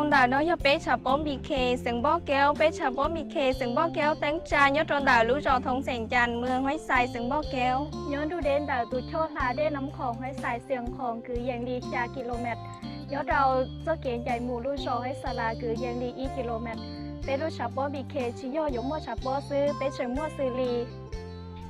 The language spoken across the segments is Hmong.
Ntawm no yog peb tshav pob Npis Khes xeev Npoj Keub. Peb tshav pob Npis Khes xeev Npoj Keub teeb tsa nyob rau ntawm lub zos Thoob Xeem Cas, moos Huaib Xais, xeev Npoj Keub. Nyob nrug deb ntawm tus choj hla dej Nab Khoom, Huaib Xais, Xias Khoom kwv yees li xya ki lo mev. Nyob rau txoj kev ncaim mus lub zos Huaib Xas Las kwv yees li ib ki lo mev. Peb lub tshav pob Npis Khes tsis yog yuav muaj tshav pob xwb, peb tseem muaj xws li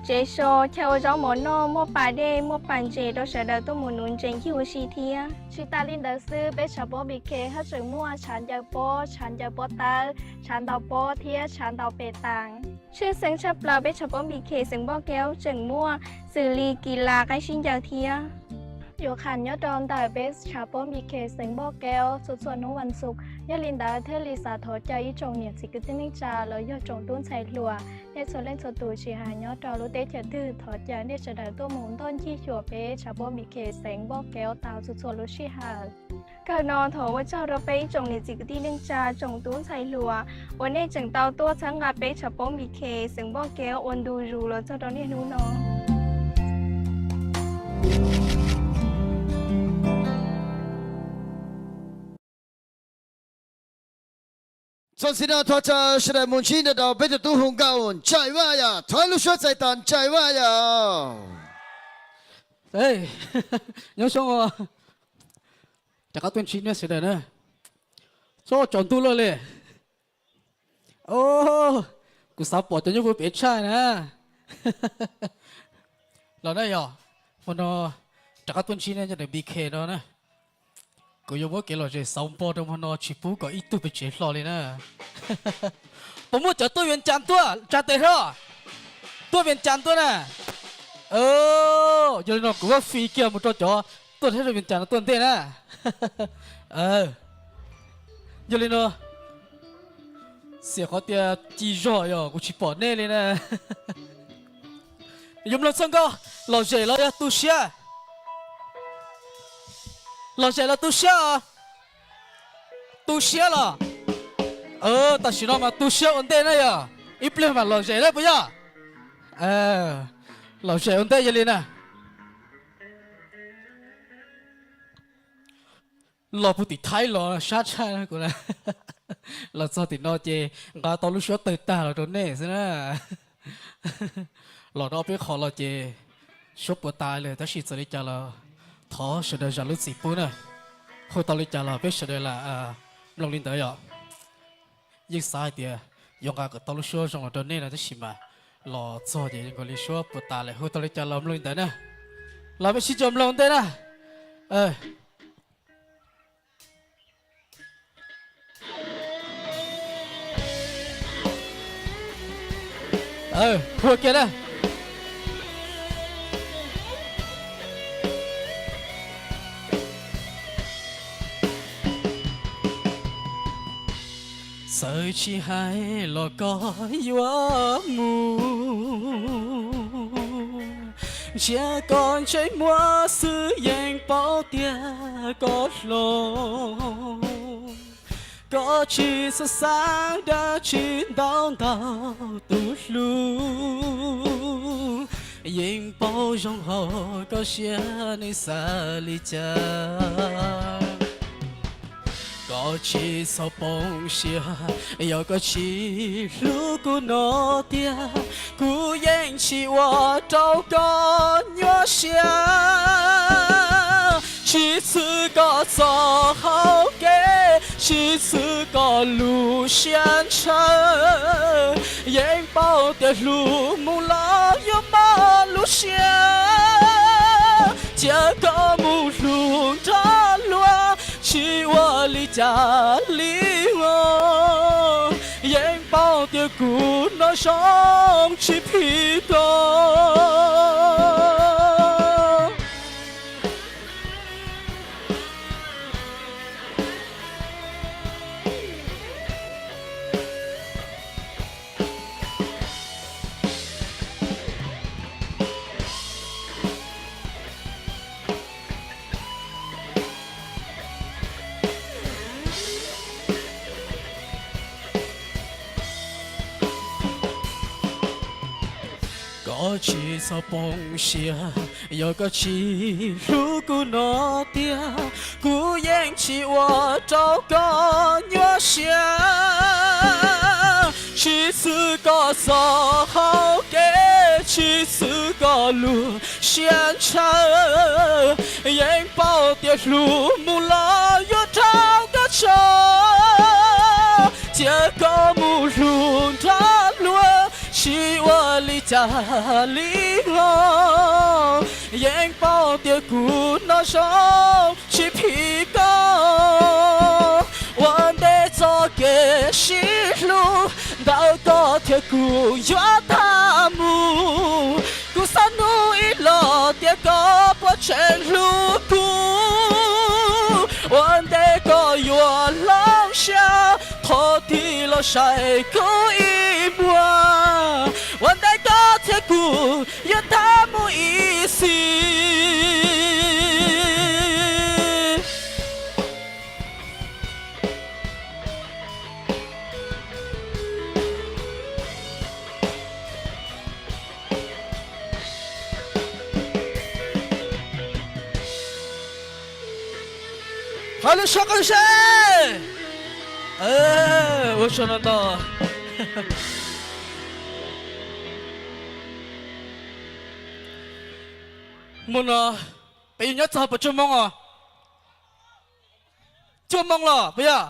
tsev so, chaw ua zaub mov noj, muaj pas dej, muaj pas ntses rau sawv daws tuaj mus nuv ntses ncig ua si thiab. Tsis tas li ntawd xwb, peb tshav pob Npis Khes haj tseem muaj tshav ncaws pob, tshav ncaws pob tawb, tshav ntaus pob thiab tshav ntaus pes tas. Tshwj xeeb tshaj plaws peb tshav pob Npis Khes xeev Npoj Keub tseem muaj xws li kis las qaib sib ncaws thiab. Yuav qham nyob rau ntawm peb tshav pob Npis Khes xeev Npoj Keub txhua txhua hnub vas xuv. Yog li ntawd thiaj li xav thov caw ib tsoom niam txiv kwv tij neej tsa los yog tsoom tub ntxhais hluas, nej txhua leej txhua tus tsis hais nyob rau lub teb chaws twg, thov caw nej sawv daws tuaj mus ntoj ncig xyuas peb tshav pob Npis Khes xeev Npoj Keub tau txhua txhua lub sij hawm. Kawg no thov ua tsaug rau peb ib tsoom niam txiv kwv tij neej tsa tsoom tub ntxhais hluas uas nej tseem tau tuaj txhawb nqa peb tshav pob Npis Khes xeev Npoj Keub ua ntu zus los txog rau niaj hnub no. Txog txij no thov caw sawv daws mus ntsib ntawm rau peb tus tub hu nkauj Ntsais Vaj yom, thov ib lub suab txais tos Ntsais Vaj yom. Nyob zoo, rov qab tuaj ntsib nej sawv daws na. Txog tsaus ntuj lawm li. Kuv xav pom cov nyob puag pem tshaj na. Los na yog, hmo no rov qab tuaj ntsib nej cov Npis Khes no na. Kuv yuav muab kev lom zem xauv npo rau hmo no tsis pub kom ib tug pes tsev hlo li na. Puas muaj cov tuaj Vias Cas tuaj tsa tes hlo? Tuaj Vias Cas tuaj na. Yog li no kuv muab free kiag mus rau cov tuaj thab Vias Cas no tuaj ntej na. Yog li no, xiam qhov tias ci zog yog kuv tsis pom nej li na. Yuav mloog txoj nkauj lom zem los yog tu siab? Lom zem los tu siab os? Tu siab los? Tam sim no mas tu siab ua ntej na yog, ib pliag mas lom zem na puas yog? Lom zem ua ntej yog li na. Los puag tim Thaib los sab tshaj kuv na. Los txog tim no ces nqa tau lub suab tawg tag los rau nej xwb na. Los rau peb qhov los ces suab puas tas lawm, tab sis txawm li cas los thov sawv daws zam lub txim pub na. Hu tau li cas los peb sawv daws lam mloog li ntawd yom. Yeej xav hais tias yuav nqa kom tau lub suab zoo los rau nej no, tab sis mas los txog ces nkaus li suab puas tas lawm, hu tau li cas los mloog li ntawd na. Los peb sib cog mloog ntej na. Hu kiag na. Txawm tsis hais los koj yuav mus, ntsia koj ntsej muag xwb yeej paub tias koj hlob. Koj tsis txhob xav dab tsi ntau ntau tus hlub, yeej paub zoo hauv koj siab nej xav li cas. Koj tsis txhob poob siab, yog koj tsis hlub kuv no tiag, kuv yeej tsis ua rau koj nyuaj siab. Tsis txwv koj txoj hau kev, tsis txwv koj lub siab ntshaw, yeej paub tias hlub mus los yuav mob lub siab. Cia koj mus hlub nrog luag, tsis ua li cas li os, yeej paub tias kuv no zoo tsis phim rau. Koj tsis txhob poob siab, yog koj tsis hlub kuv no tiag, kuv yeej Tsis ua rau koj nyuaj siab, tsis xwv koj xov hauv kev, tsis xwv koj lub siab ntshaw. Yeej paub tias hlub mus los yuav raug koj tso, cia koj mus hlub nrog luag, tsis ua li cas li os. Yeej paub tias kuv no zoo tsis phim koj, ua ntej txoj kev sib hlub ntawm koj thiab kuv yuav tag mus. Kuv xav nug ib los tias koj puas tseem hlub kuv, ua ntej koj yuav hloov siab, thov tig los saib kuv ib muag, ua ntej koj thiab kuv yuav tag mus ib txhis. Qhov lub suab qhov lub sab, ua tsaug ntau ntau. Hmo no peb yuav nyob txog puas tsawg moo os? Cuaj moo los puas yog?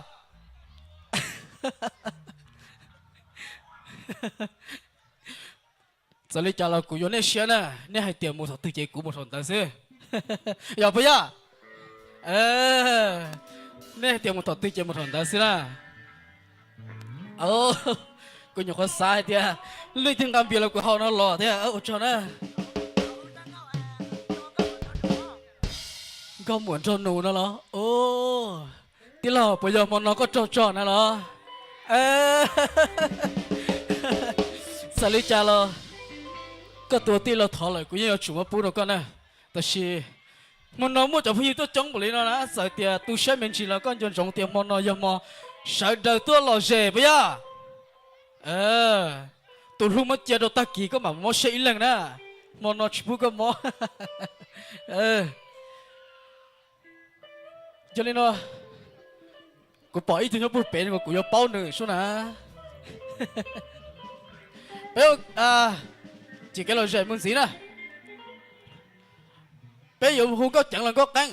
Txawm li cas los kuv yuav nej siab na, nej hais tias mus thaum twg ces kuv mus thaum ntawd xwb, yog puas yog? Nej hais tias mus thaum twg ces mus thaum ntawd xwb na. Kuv nyuam qhuav xav hais tias leej twg nqa npias los kuv haus no los thiab, ua tsaug na. Nkauj muam nraug nus no los? Tij laug, puas yog hmo no koj raug tso na los? Txawm li cas los koj tus tij laug thov lawm kuv yeej yuav tsum muab pub rau koj na. Tab sis hmo no muaj cov phooj ywg tuaj coob npaum li no na, txawm tias tu siab me ntsis los koj nco ntsoov tias hmo no yog hmo sawv daws tuaj lom zem puas yog? Tus hlub muab cia rau tag kis koj mam mob siab ib leeg na, hmo no tsis pub koj mob. Yog li no, kuv pom ib tug nyob puag pem no kuv yuav paub nws sub na. Peb, ces kev lom zem mus ntxiv na. Peb yuav hu Nkauj Ceev los Nkauj Qeeb?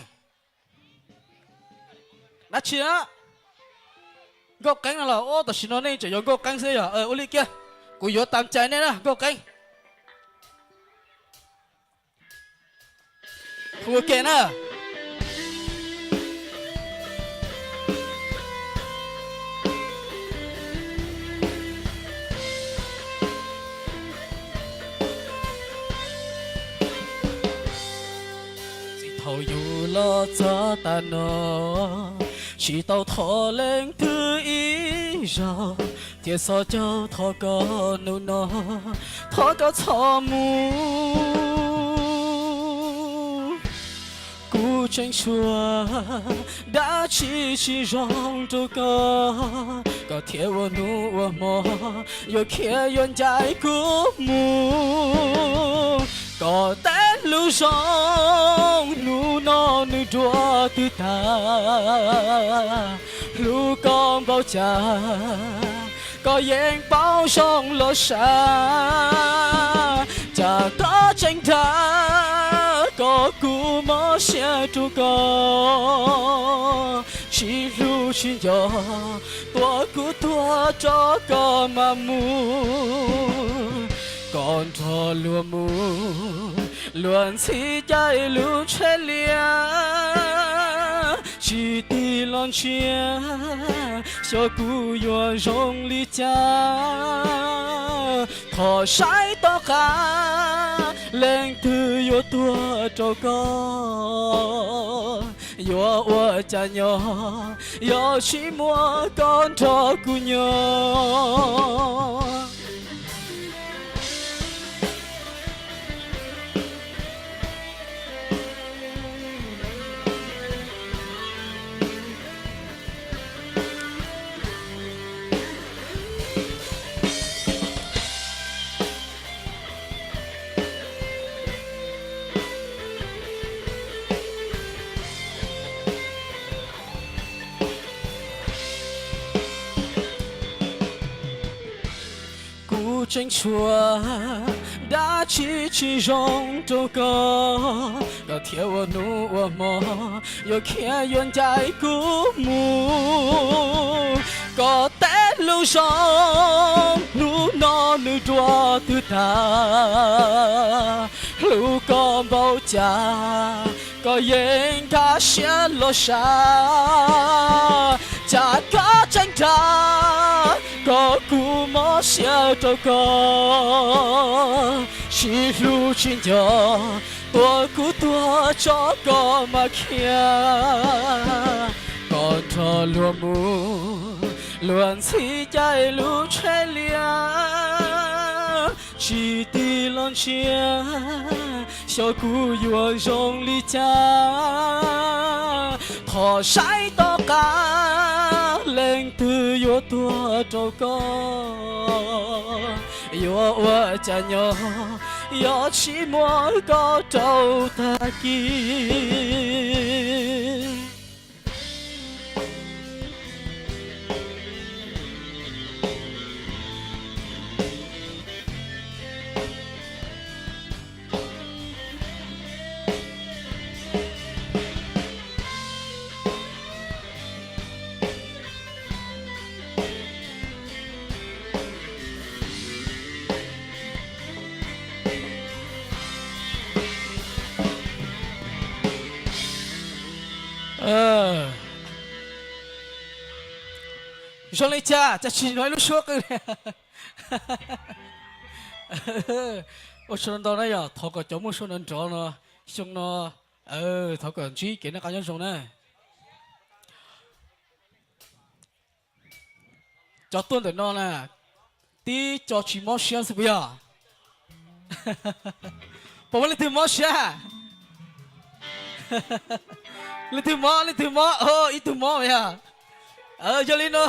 Dab tsi na? Nkauj Qeeb no los? Ub, tam sim no nej tseem yuav Nkauj Qeeb xwb yog? Ua li kiag, kuv yuav tas cai nej na Nkauj Qeeb. Hu ua ke na. Txij thaum yus los txog tas no, tsis tau thov leej twg ib zaug, thiaj xav caw thov koj hnub no, thov koj txhob mus. Kuv tseem tshuav dab tsi tsis zoo rau koj, koj thiaj ua hnub ua hmo yuav khiav yuav ncaim kuv mus. Koj tej lus zoo hnub no nws dua twb tag, hlub koj npaum cas koj yeej paub zoo los sav, cas koj tseem dag kom kuv mob siab rau koj, tsis hlub tsis nco, tua kuv tuag rau koj mam mus. Koj nrog luag mus, luag ntxhi caij lub tsheb liaj, tsis tig los ntsia xyov kuv yuav zoo li cas. Thov saib tom qab leej twg yuav tuag rau koj, yuav ua cas nyob yog tsis muaj koj nrog kuv nyob. Tseem tshuav dab tsi tsis zoo rau koj, koj thiaj ua hnub ua hmo yuav khiav yuav ncaim kuv mus. Koj tej lus zoo hnub no nws dua twg tag, hlub koj npaum cas koj yeej nkag siab los sav. Cas koj tseem dag kom kuv mob siab rau koj, sib hlub sib nco, tua kuv tuag tso koj mas khiav. Koj nrog luag mus, luag ntxhi caij lub tsheb liab, tsis tig los ntsia, xyov kuv yuav zoo li cas. Thov saib tom qab leej twg yuav tuag rau koj, yuav ua cas nyob yog tsis muab koj rau tag kis. Zoo li cas, cas tsis hnov ib lub suab qw li? Ua tsaug ntau na yom, thov kom cov muaj suab nrov nrov no, xyoo no, thov kom ntsib kev noj qab nyob zoo na. Cov tuaj ntawm no na, tib co tsis mob siab xwb puas yog? Puas muaj leej twg mob siab? Leej twg mob, leej twg mob, ib tug mob yog. Yog li no,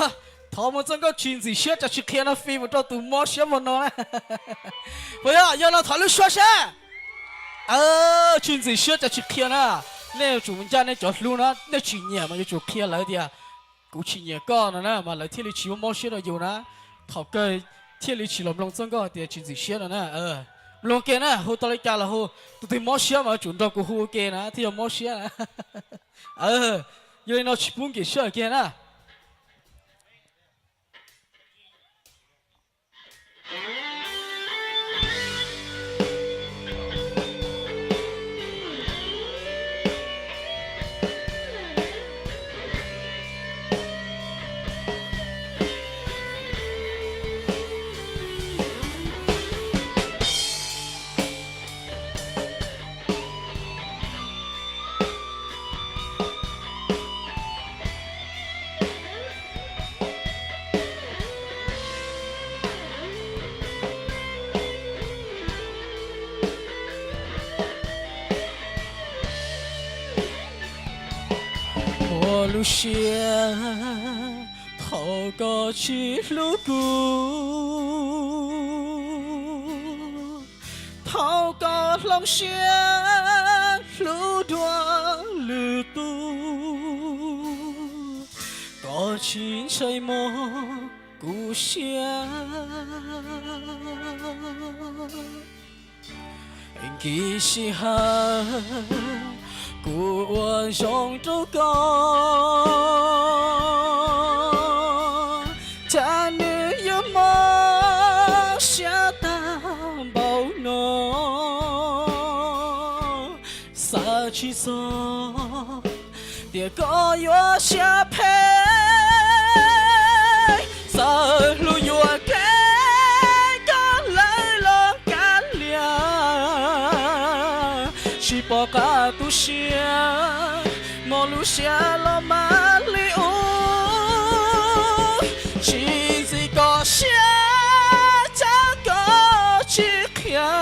thov Muas Txoj Nkauj Tsis Ntxim Siab Tsam Tsis Qhia no fij mus rau tus mob siab hmo no na. Puas yog? Yog no thov lub suab seb. Tsis ntxim siab tsam tsis qhia na. Nej yuav tsum ncaj nej cov hlub na, nej tsis nyiam mas yuav tsum qhia lawv tias kuv tsis nyiam koj no na, mas lawv thiaj li tsis muaj mob siab rau yus na. Thaum kawg thiaj li tsis los mloog Txoj Nkauj hais tias tsis ntxim siab no na. Mloog ke na, hu tau li cas los hu, tus twg mob siab mas yuav tsum nrog kuv hu ua ke na thiaj yog mob siab na. Yog li no tsis pub nkim siab kiag na. Muaj lub siab thaum koj tsis hlub kuv, thaum koj hloov siab hlub dua lwm tus, koj tsis ntshai mob kuv siab. Nkim sij hawm kuv ua zoo rau koj, cas nws yuav mob siab tag npaum no. Xav tsis txog tias koj yuav siab phem, txawm hlub yuam kev koj lawm los kav liam, tsis pom qab tu siab, muaj lub siab los mas li ub, tsis ntxim koj siab cas koj tsis qhia.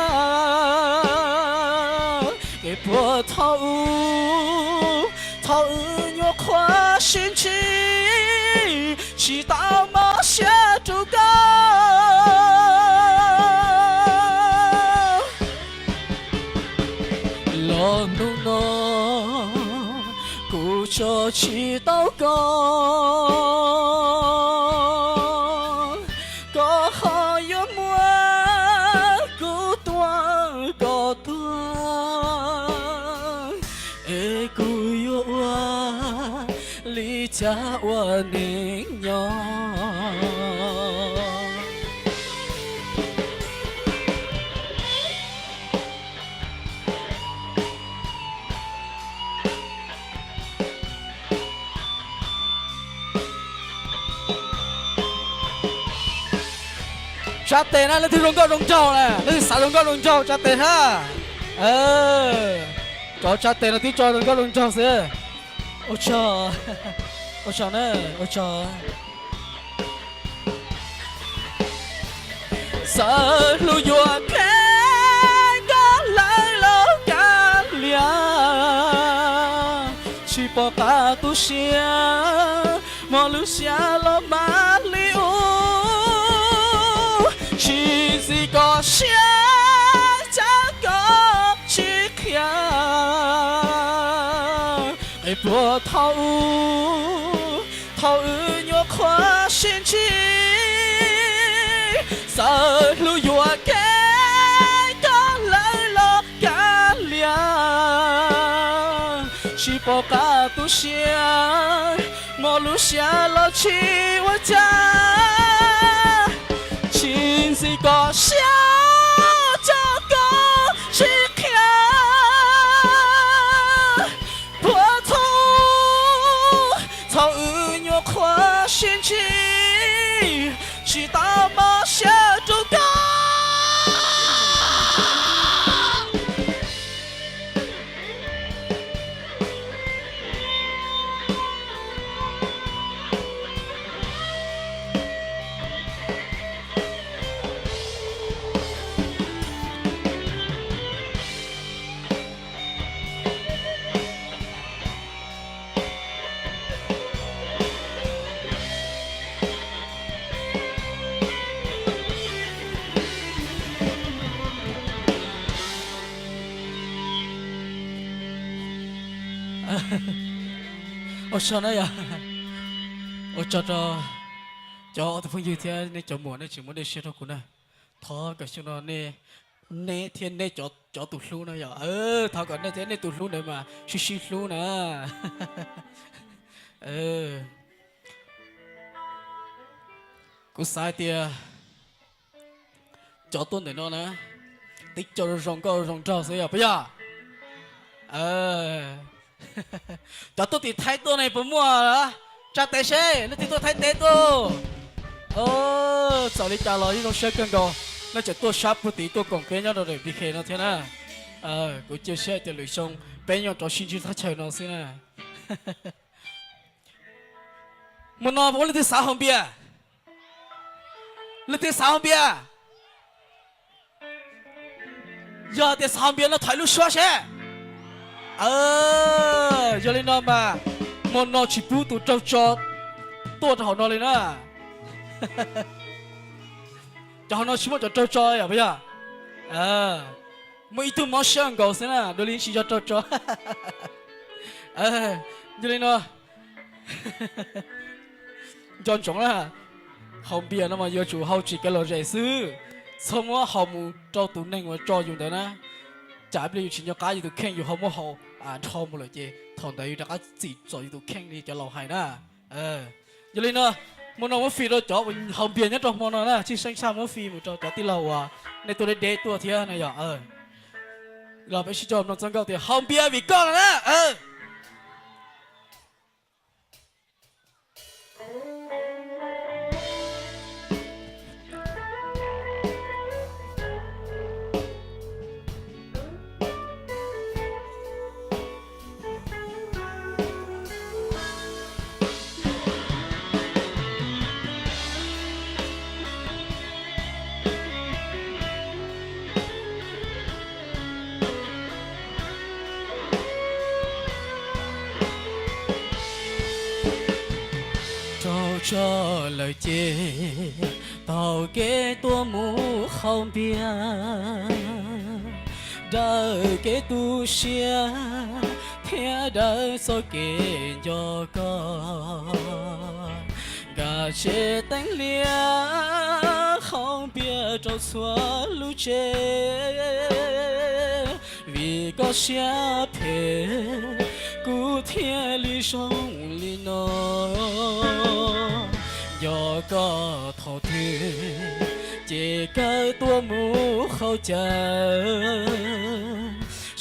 Kev puas thaum ub, thaum wb nyuam qhuav sib ntsib, tsis tau mob siab rau koj. Los hnub no kuv tso tsis tau koj, koj ho yuav muaj thiab ua neej nyob. Tsa tes na, leej twg zoo nkauj zoo nraug na, leej twg xav zoo nkauj zoo nraug tsa tes hab. Cov tsa tes no twb tso zoo nkauj zoo nraug xwb. Ua tsaug, ua tsaug na, ua tsaug. Xav hlub yuam kev koj lawm los kav liam, tsis pom qab tu siab, mob lub siab los mas li ub, tsis ntxim koj siab, cas koj tsis qhia. Qe puag thaum ub, thaum wb nyuam qhuav sib ntsib, xav hlub yuam kev koj lawm los kav liam, tsis pom qab tu siab, mob lub siab los tsis ua cas, tsis ntxim koj siab, cas koj tsis qhia. Puag thaum, thaum wb nyuam qhuav sib ntsib, tsis tau mob siab rau koj. Ua tsaug na yog, ua tsaug rau cov ob tug phooj ywg thiab nej cov muam nej tseem muab dej siab rau kuv na. Thov kom xyoo no nej, neb thiab neb cov, cov tus hlub na yog, thov kom nej thiab nej tus hlub ntawd mas sib sib hlub na. Kuv xav hais tias cov tuaj ntawm no na, tib co zoo nkauj zoo nraug xwb yog puas yog? Cov tuaj tim Thaib tuaj ne puas muaj? Tsa tes seb leej twg tuaj Thaib teb tuaj. Txawm li cas los yeej zoo siab kawg nkaus, nej tseem tuaj sab puag tid tuaj koom peb nyob rau ntawm B K no thiab na. Kuv cia siab hais tias lwm xyoo peb yuav rov sib ntsib thaj chaw no xwb na. Hmo no puas muaj leej twg xav haus npias? Leej twg xav haus npias? Yog tias xav haus npias no thov ib lub suab seb. Yog li no mas hmo no tsis pub tus raug tso tuaj rau hauv no li na. Cov hauv no tsis muaj cov raug tso yom puas yog? Muaj ib tug mob siab nkaus xwb na, dua li tsis yog raug tso. Yog li no, nco ntsoov na, haus npias no mas yuav tsum haus tsis kev lom zem xwb, txhob muab haus mus rau tus neeg uas tso yus ntawd na. Tsam ib pliag yus tsis nco qab yus tus kheej, yus ho muab haus nrho mus lawm ces thaum ntawd yus rov qab txim txom yus tus kheej li cov laus hais na. Yog li no, hmo no muab fis rau cov uas haus npias nyob rau hmo no na, tshwj xeeb tshaj muab fis mus rau cov tij laug uas nej tuaj deb deb tuaj thiab na yom. Los peb sib cog mloog txoj nkauj tias haus npias vim koj no na. Raug tso lawm ces taug kev tuaj mus haus npias, daws kev tu siab thiab daws txoj kev nco koj. Nkag tsev teeb liaj haus npias rau txhua lub tsev, vim koj siab phem Kuv thiaj li zoo li no, nco koj thaum twg ces kawg tuaj mus haus cawv,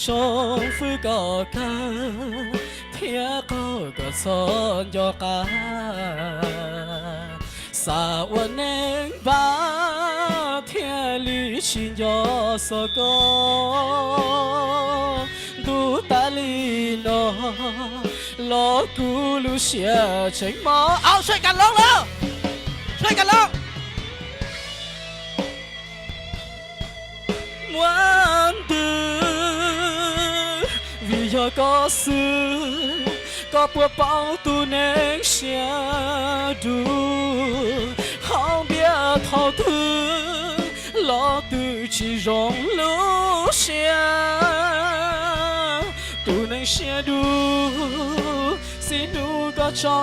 zoo fwb kom kawg thiab qaug kom txhob nco qab. Xav ua neeg npab thiaj li tsis nco xov koj. Ntuj tas li no los kuv lub siab tseem mob. Au, sawv ka loo lawm, sawv ka loo. Muaj ntws vim yog koj xwb, koj puas paub tus neeg siab dub, haus npias thaum twg los twb tsis zoo lub siab. Tus neeg siab dub, xib hnub koj tso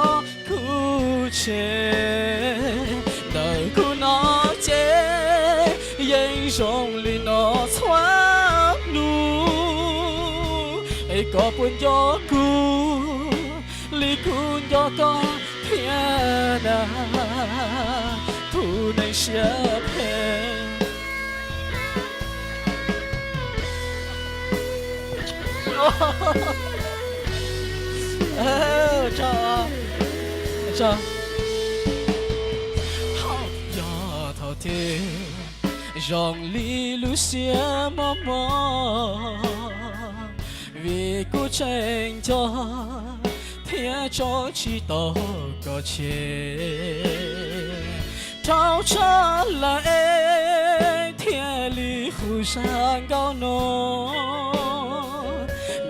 kuv tseg, ntawm kuv no ces yeej zoo li no txhua hnub. Es koj puas nco kuv li kuv nco koj thiab na, tus neeg siab phem? Yog thaum twg zoo li lub siab mob mob, vim kuv tseem nco thiab tso tsis tau koj tseg. Rau tshaj lawm es thiaj li hu zaj nkauj no,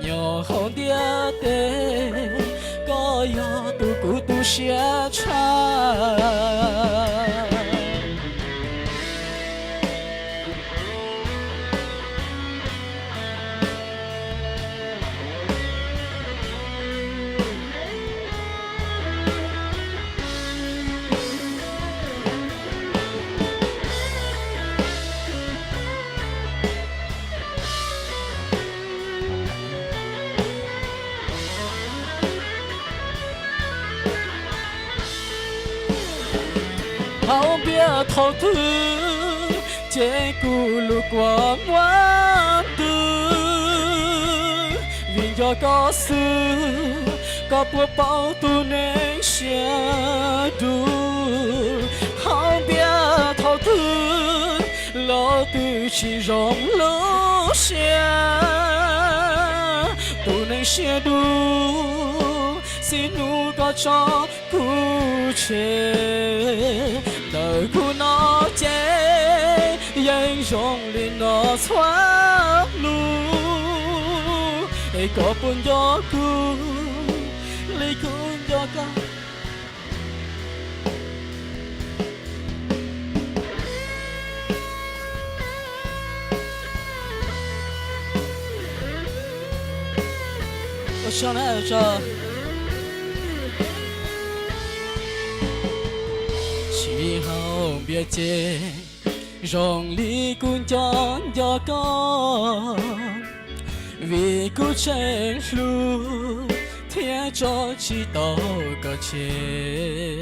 nyob hauv ntiaj teb, koj yog tus kuv tu siab tshaj. Haus npias thaum twg ces kuv lub kua muaj ntws, vim nco koj xwb, koj puas paub tus neeg siab dub. Haus npias thaum twg los twb tsis zoo lub siab. Tus neeg siab dub, xib hnub koj tso kuv tseg, ntawm kuv no ces yeej zoo li no txhua hnub. Es koj puas nco kuv li kuv nco koj? Tsis haus npias ces zoo li kuv nco nco koj, vim kuv tseem hlub thiab tso tsis tau koj tseg.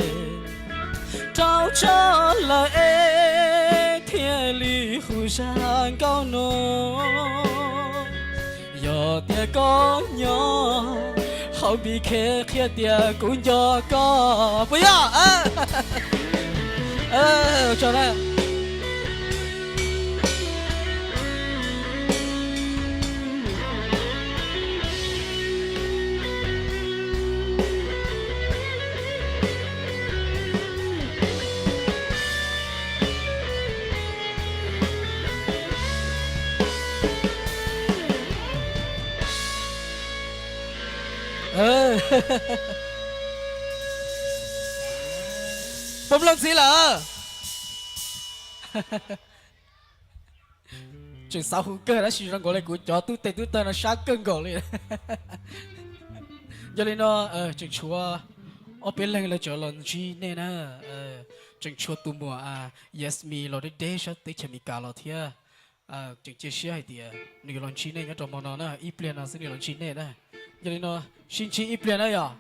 Rau tshaj lawm es thiaj li hu zaj nkauj no, yog tias koj nyob hauv B K qhia tias kuv nco koj puas yog? Puas mloog ntxiv lawm? Tseem xav hu kawg tab sis zoo nkaus li kuv cov tub tes tub taw no sab kawg nkaus li. Yog li no, tseem tshuav ob peb leeg lawv tseem los ntsib nej na. Tseem tshuav tus muam Yasmine los deb deb sab teb chaws Amelikas los thiab. Tseem cia siab hais tias nws yuav los ntsib nej nyob rau hmo no na, ib pliag no xwb nws los ntsib nej na. Yog li no sib ntsib ib pliag na yog.